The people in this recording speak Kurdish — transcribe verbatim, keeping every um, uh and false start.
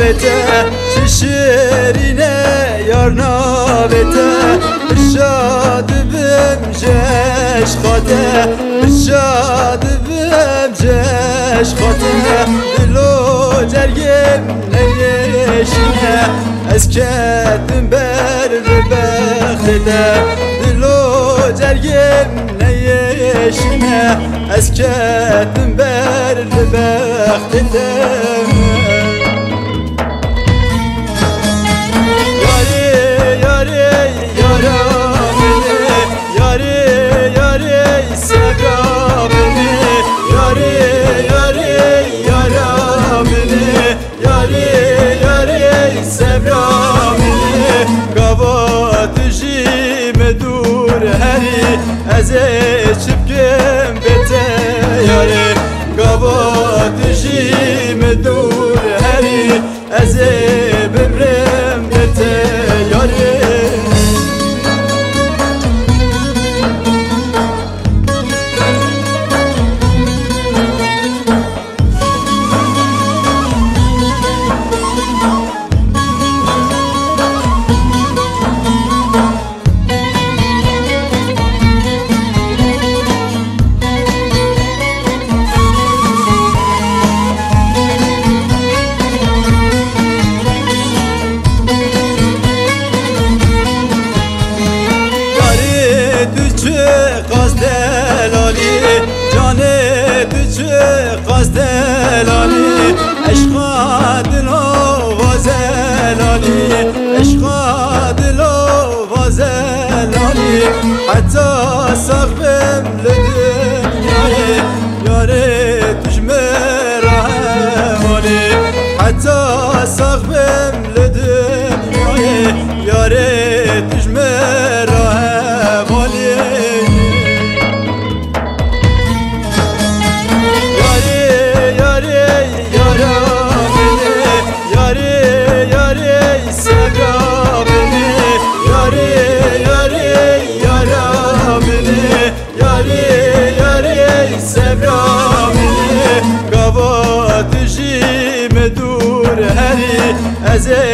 Te çi şirîne yar navê te, birca dibim ji eşqa te, birca dibim ji eşqa te. Dilo cergê min neyêşîne, ez ketim ber li bextê te. Dilo cergê min neyêşîne, ez ketim ber li bextê te. Yarê, yarê, yara min ê, yarê, yarê, sebra min ê, yarê, yarê, yara min ê, yarê, yarê, sebra min ê. Gava tu jî min dûr herî, ez ê çi bikim bê te yarê. Gava tu jî min dûr herî, ez ê bimrim bê te yarê. Yarê tu çiqas delalî, canê tu çiqas delalî, eşqa dilo va zelalî, eşqa dilo va zelalî. Heta sax bim li dinyayê, yarê tu ji min re hevalî. Heta sax bim li dinyayê, yarê tu ji min re hevalî. Yarê, yarê, yara min ê, yarê, yarê, sebra min ê, yarê, yarê, yara min ê, yarê, yarê, sebra min ê. Gava tu jî min dûr herî, ez ê